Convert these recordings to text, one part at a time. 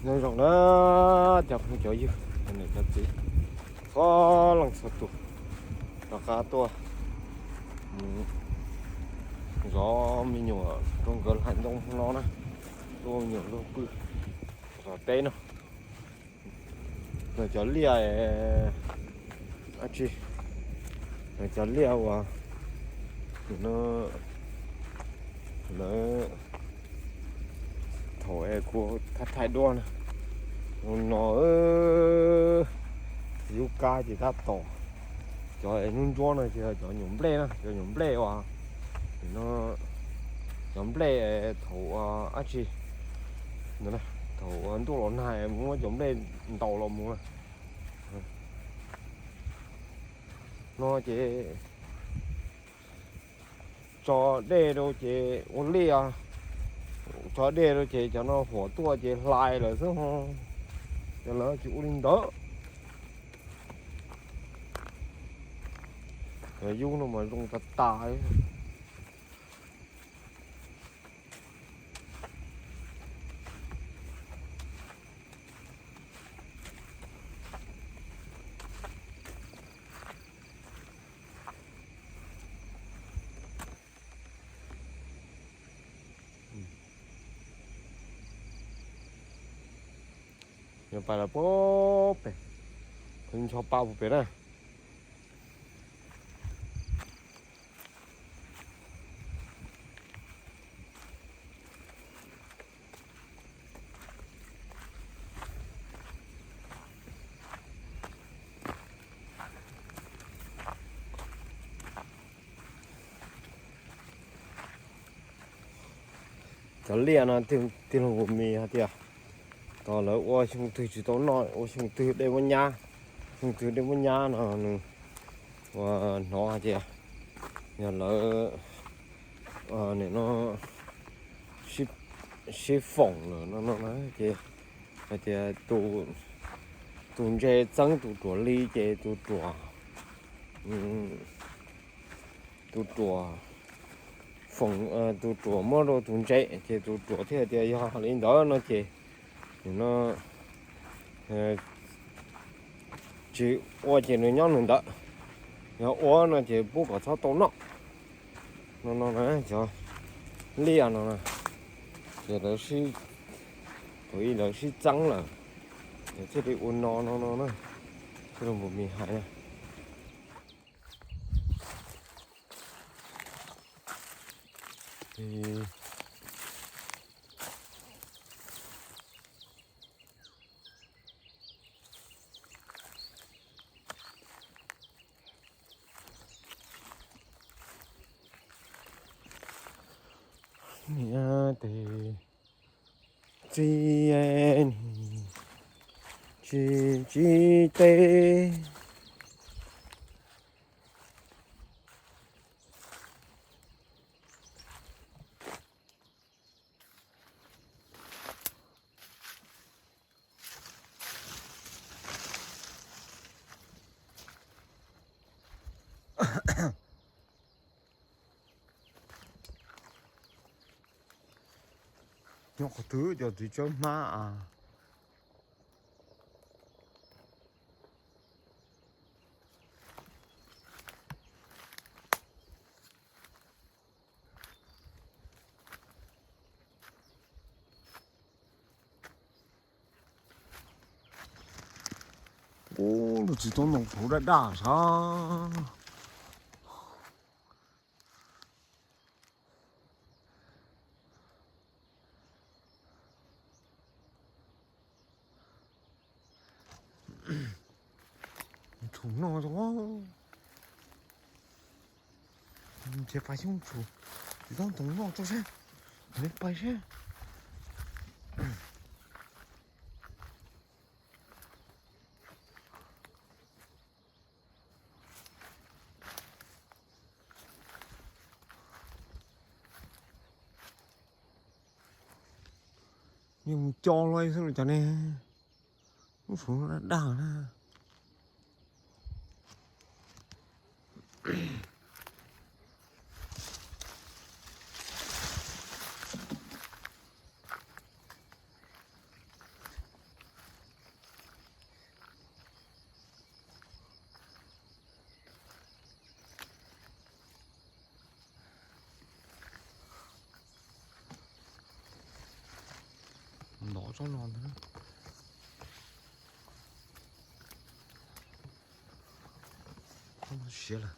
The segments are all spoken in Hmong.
Nyob zoo na cov phooj cov ywg, cov niam cov txiv, txhua leej txhua tus, rov qab tuaj zov me nyuam rau nkawd hlais ntoo no na, tuaj me nyuam luag pw zov teb no. Lawv cov liaj dab tsi, lawv cov liaj uas no, lawv thaum es kuv thaij thaij duab na, no yub kab ces tab tom, cov hnub ntsuab no ces cov nyuam nplej na, cov nyuam nplej uas no, cov nplej thaum dab tsi, thaum ntuj los nag muab cov nplej ntaus los mus na. No ces tso dej rau ces ua liaj, tso dej rau ces cov no huam tuaj ces hlais lawm xwb ho, ces lawv tsis ua li ntawd. Cov yub no mas zoo tas tas. Yog pais los puag pem, ncho pa puag pem na. Cov liaj no tij laug Npus Mis hais tias tos lawv ua xyoo twg tsis tau noj, ua xyoo twg dej muab nyab, xyoo twg dej muab nyab no nws ua hnov hais tias yog lawv nim no sib foom lawm no no na ces hais tias tus ntse txeeb tus ruam li ces tus ruam, tus ruam foom, tus ruam muab rau tus ntse ces tus ruam thiaj tias yog li ntawd no ces nim no tsis ua ces nws nyob nws ntawd, yog ua no ces pub kom txhob tau noj no no na. Cov liaj no ces lawv sib, thaum ub lawv sib txeeb lawm, thiaj li ua no no no na. Tij laug Npus Mis hais na. Niam tes txiv, tsis tsis teb. Nyob qhov twg cov txiv tsawb hmab a? Ub, lub txiv tub ntoo puv daj daj sav. Tsum noj zoo. Nrhiav pais xyoob tsum, txiv tub ntoo noj tso seb. Nrhiav pais seb. Yeej mus co luaj xwb los cov ne. Lub suav daj daj na. Tsob no ntag. Siav lawm.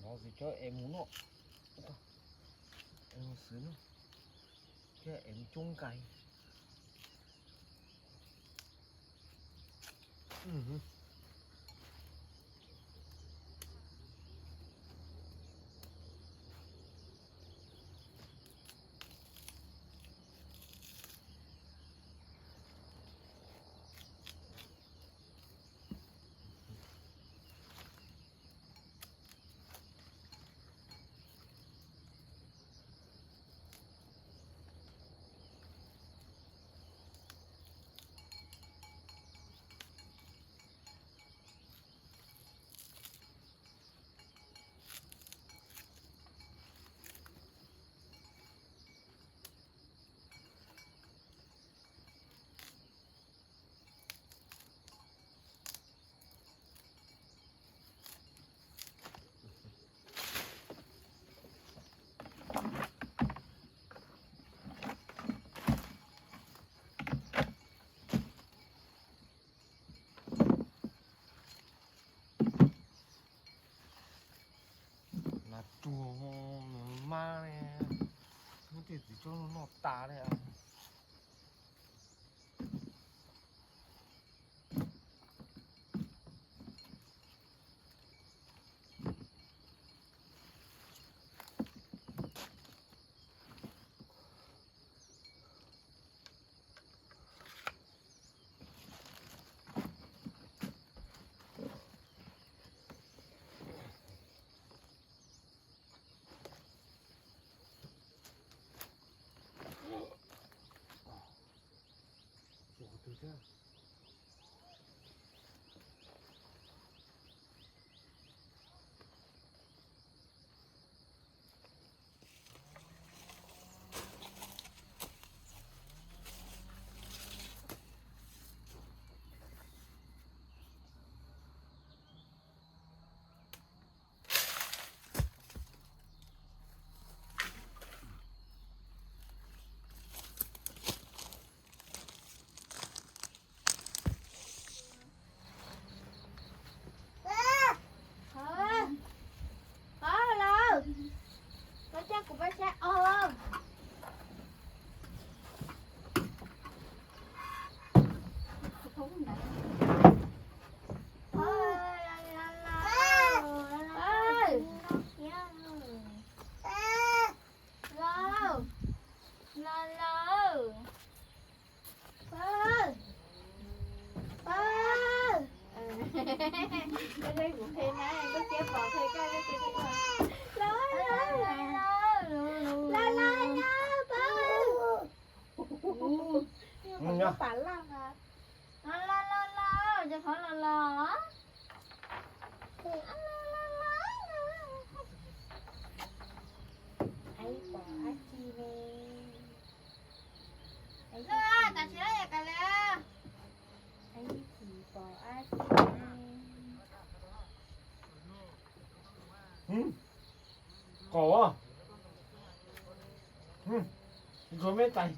Nov tsis cov es mus noj, es mus xwb no, thiab es mus coob nqaij. Nas ruag, mas mab ne, muab tej txiv tsob no noj tas li. Qhov laus, koj coj kuv pab saib os. Los, los, los. Pawg, pawg. Koj kuv qhia na, koj cia pom qhia koj, koj cia pom. Los, los, los, los, los, pawg. Los, los, los, los, cov qhov los los. Ib pom ab tsi ne? Ib pom ab tsi ne? Qaub, ntsuag me tais.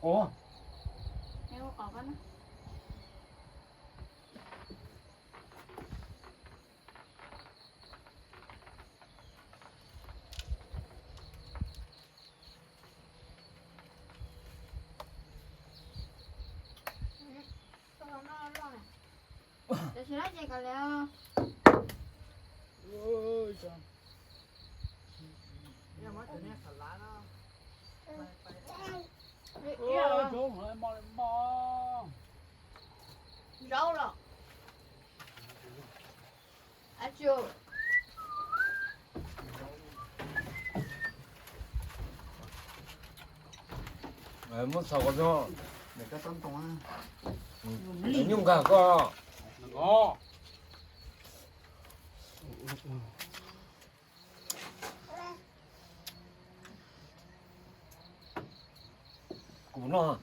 Qaub. Zaub los. Muab txhos koj, nyuj nkag koj. Kuv noj.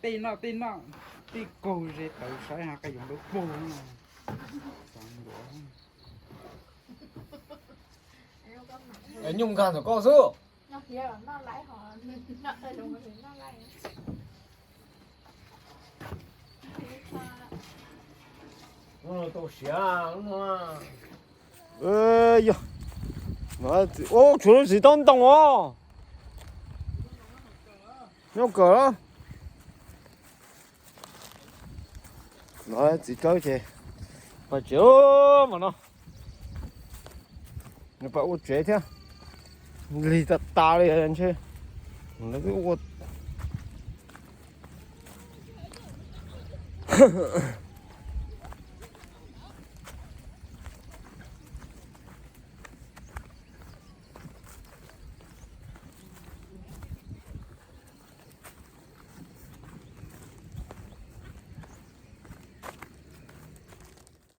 Tej noj tej noj, tej kaug ze tawv saib ha qai yuav npawb puag. Nyuj nkag ntawm koj xwb. Yog, tshuav lub txiv taub ntoo os. Nyob kawm los. Los txiv tsawb ces pais tsev mas no. Nws pais ua tsev thiab. Lig tas tas li ntshe. Lawv twb ua